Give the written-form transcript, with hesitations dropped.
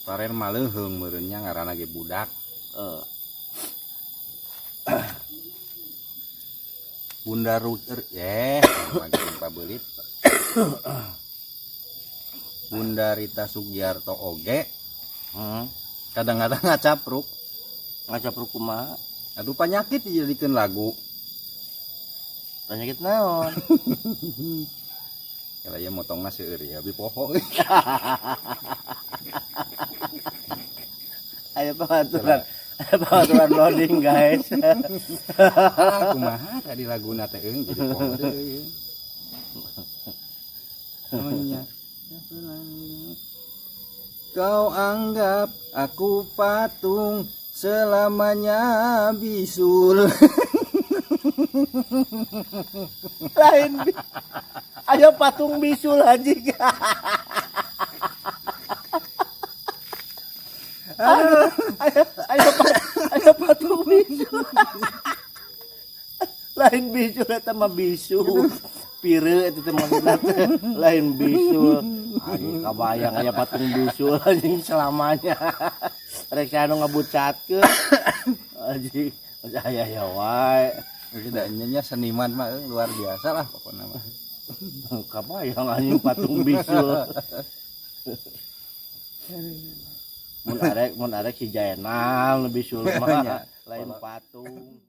Paren mah leuheung meureun nya ngaranna ge budak. Bunda Ruter pabeulit. Bunda Rita Sugiarto oge. Kadang-kadang ngacapruk. Ngacapruk kumaha? Aduh penyakit dijadikeun lagu. Penyakit naon? Kalau ya motongna seueur ya abi poho. Ayo pengaturan. Ayo pengaturan loading guys. Ah, kumaha tadi laguna teh euy jadi poho deui. Oh iya. Kau anggap aku patung selamanya bisul. Lain ayo patung bisul anjing. Ayo patung bisul. Lain bisul eta mah bisu. Pire eta teh maksudna teh lain bisul. Anjing kabayang aya patung bisul anjing selamanya. Rek anu ngabucatkeun. Anjing aya ya wae. Tidak nya seniman mah luar biasa lah pokoknya mah. Kabayang anjing patung bisul. Mun arek si Jaenal nu bisul mah lain patung.